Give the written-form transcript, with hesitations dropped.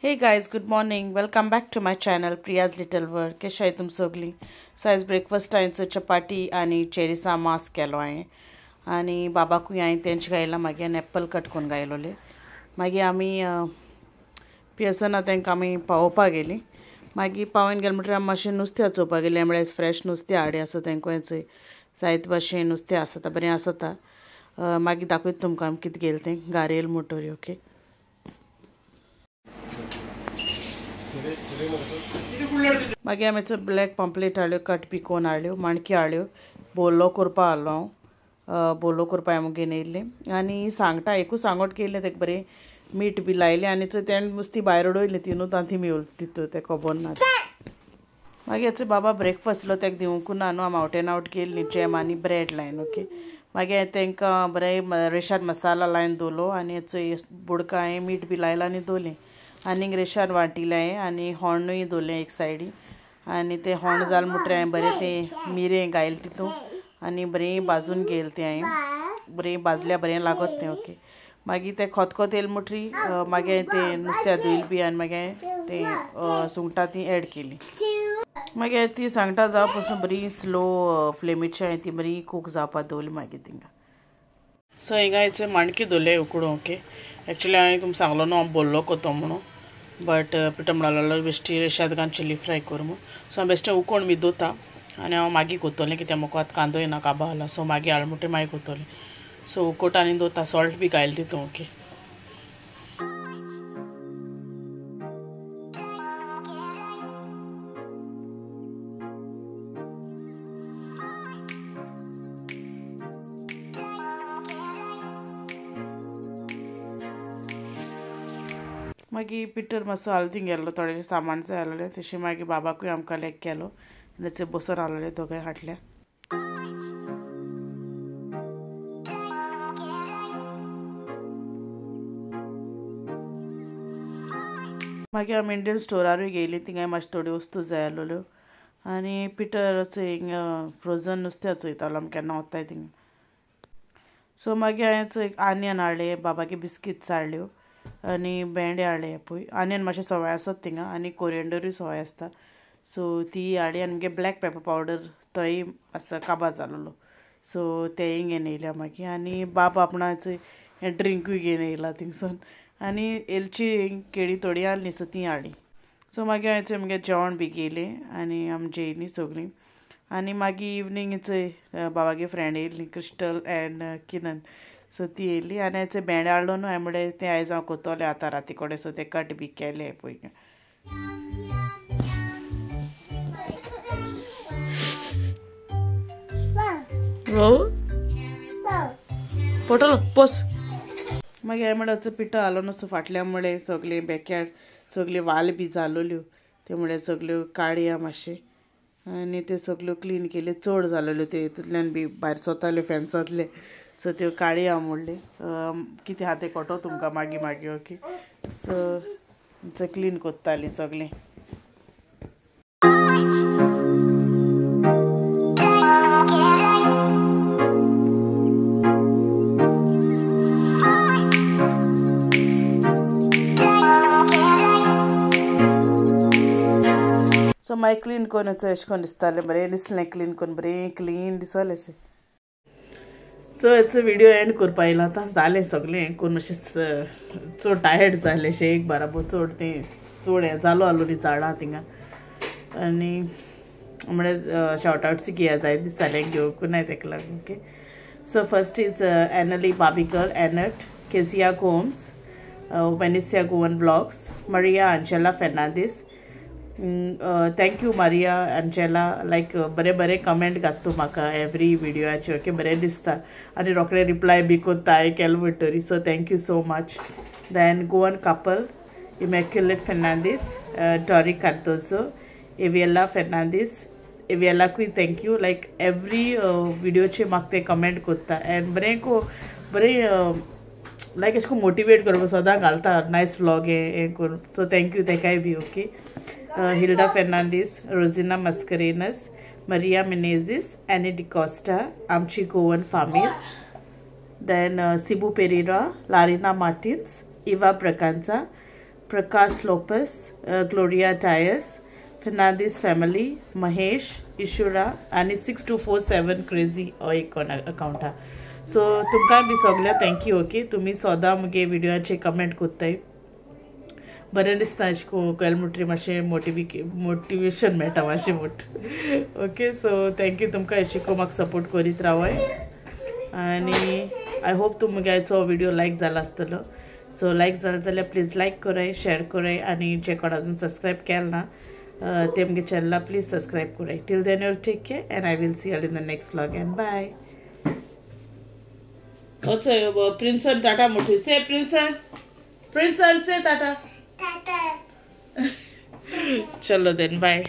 Hey guys, good morning. Welcome back to my channel Priya's Little World. कशें तुम सगळीं? So आयज breakfast हांवें चपाटी आनी चेरिसा मास केलो हांवें आनी बाबाकूय हांवें तेंच गायला. मागीर आनी एप्पल कट करून गायलोले. मागीर आमी पियर्सना तांकां आमी पावोवपाक गेली. मागीर पावोवन गेले म्हणटकीर आमी मातशें नुस्त्या चोवपाक गेली. म्हळ्यार फ्रेश नुस्तें हाडे आसा तांकां जायते भाशेन नुस्तें आसता, बरें आसता. मागीर दाखयता तुमकां आमी कितें गेलें तें गारेल मोटोरी. ओके, मागीर आमी ब्लॅक पॉम्पलेट हाडल्यो, कट बी कोन हाडल्यो, माणक्यो हाडल्यो, बोल्लो करपा हाडलो हांव. बोल्लो करपा हांवें घेवन येयल्लें आनी सांगटा एकूच सांगोट केल्लें तेका बरें मीठ बी लायलें आनी तेणें नुस्तीं भायर उडयलें. तिनूच तांती मेवल तितू तें खबर ना. मागीर याचो बाबा ब्रेकफास्ट इलो तेका दिवंकू ना न्हू, आमी आवट एंड आवट केल्ली जॅम आनी ब्रेड लायन. ओके, मागीर तांकां बरें रेशाद मसाला लायन दवरलो आनी बुडकां हांवें मीठ बी लायलां आनी दवरलें. आनीक रेशाद वांटिलें आनी होण्णूय दवरलें एक सायडी. आनी तें होण्ण जालें म्हणटकीर हांवें बरें तें मिरें घायलें तितून आनी बरें भाजून घेयलें तें हांवें. बरें भाजल्यार बरें लागत तें. ओके, मागीर तें खतखत येयलें म्हणटकीर मागीर तें नुस्त्या धुयलें बी आनी मागीर तें सुंगटां तीं एड केलीं. मागीर ती सांगटां जावपा पासून बरी स्लो फ्लेमीचेर हांवें ती बरी कूक जावपाक दवरली मागीर तिंगा. सो हिंगा हेचे माणकी दवरले उकडून. ओके, एक्चुली हांवें तुमकां सांगलो न्हू हांव बोल्लो कोतो म्हणून, बट पिठो म्हणलो बेश्टी रेशाद घालून चिली फ्राय कर म्हूण. सो हांव बेश्टें उकोण बी दवरता आनी हांव मागीर कोत्तोलें, कित्याक म्हाका आतां कांदोय ना काबा जाला. सो मागीर हाडलो म्हणटकीर मागीर कोत्तोलें. सो उकोट आनी दवरता, सॉल्ट बी घायलें तितून. ओके, मागीर पिटर मातसो हल्दी गेल्लो, थोडें सामान जाय आसलें तशें. मागीर बाबाकूय आमकां लेक केलो आनी बसून आसलेले दोगांय हाडल्या. मागीर आमी इंडियन स्टोरारूय गेली, थिंगाय मातशे थोड्यो वस्तू जाय आसलेल्यो. आनी पिटर हिंगा फ्रोजन नुस्तें चोयतालो आमी केन्ना वताय थिंगा. सो मागीर हांवें एक आनियन हाडलें, बाबागे बिस्किट्स हाडल्यो आनी भेंडे हाडले. पळय आनियन मातशें सवाय आसत थिंगा आनी कोरियंडरूय सवाय आसता, सो ती हाडली. आनी मगे ब्लॅक पेपर पावडर तोय आसा काबार जालोलो, सो तेंय घेवन येयल्या मागीर. आनी बाबा आपणाचो हें ड्रिंकूय घेवन येयला थिंगसून आनी एलची केळी थोडी आहली, सो ती हाडली. सो मागीर हांवें मगे जेवण बी केलें आनी आमी जेयलीं सगळीं. आनी मागीर इवनींग चोय बाबागे फ्रेंड येयली, क्रिस्टल एंड किनन, सो ती येयली. आनी हांवें भेंडे हाडलो न्हू, हांवें म्हणलें तें आयज हांव कोत्तोलें आतां राती कडेन. सो तें कट बी केलें पळय. पोटलो पोस. मागीर हांवें म्हणलें पिठो हालो न्हू, सो फाटल्या म्हणलें सगळें बॅकयार्ड सगळ्यो वाल बी जालोल्यो, ते म्हणल्यार सगळ्यो काडया मातशें आनी त्यो सगळ्यो क्लीन केल्यो. चड जालोल्यो ते हितूंतल्यान बी भायर सोताल्यो फेन्सांतले, सो त्यो काडया म्हणलें. कितें आहा तें कळटो तुमकां मागीर मागीर. ओके, सो क्लीन कोत्तालीं सगळें. सो मागीर क्लीन करून अशें करून दिसतालें, बरें दिसलें क्लीन करून, बरें क्लीन दिसलें अशें. सो हेचो व्हिडियो एंड करपा येयला आतां, जालें सगळें हें करून मातशें चड टायर्ड जालें अशें एक बराबर. चड तें चड हें जालो आसलो न्ही झाडां थिंगा. आनी म्हळ्यार शॉर्ट आवट्स घेया जाय दिसतालें, घेवंक ना तेका लागून. Okay, so first is Annalie Babikar, Annette Kezia Gomes, Venicia Goan vlogs, Maria Angela Fernandes. Thank you Maria Angela, like बरें बरें कमेंट घात तूं म्हाका एवरी विडियोचे. ओके, बरें दिसता आनी रोखडे रिप्लाय बी कोत्ता हांवें केलें म्हणटरी. So thank you so much. Then Goan couple, Immaculate Fernandes, Tori Cardozo, Aviela Fernandes. एविएलाकूय thank you, लायक एवरी विडियोचे म्हाका ते कमेंट कोत्ता एंड बरें को बरें लायक अशें मोटिवेट करपा सदां घालता नायस व्लॉग हें करून. सो thank you तेकाय बी. Okay, Hilda Fernandes, Rosina Mascarenhas, Maria Menezes, Annie D'Costa, Amchi Goan Famil, then Sibu Pereira, Larina Martins, Eva Braganza, Prakash Lopez, Gloria Dias, Fernandes family, Mahesh, Ishura आनी 6247 crazy हो एक कोण account आहा. So तुमकां बी सगळ्या thank you. Okay, तुमी सदां मुगे व्हिडियोचे कमेंट कोत्ताय, बरें दिसता अशें करून गेले म्हणटरी मातशें मोटिवेशन मेळटा मातशें मोट. ओके, सो thank you तुमकां अशें करून म्हाका सपोर्ट करीत रावय आनी I hope तुमगे आयचो व्हिडियो लायक जाला आसतलो. सो लायक जाला जाल्यार प्लीज लायक कराय, शेअर कराय आनी जे कोण अजून सबस्क्रायब केलें ना ते मुगे चॅनला प्लीज सबस्क्रायब कराय. Till then you take care and I will see all in the next vlog and bye. वचय प्रिन्सन टाटा मोठी से, प्रिन्सन प्रिन्सन से टाटा. चलो then bye.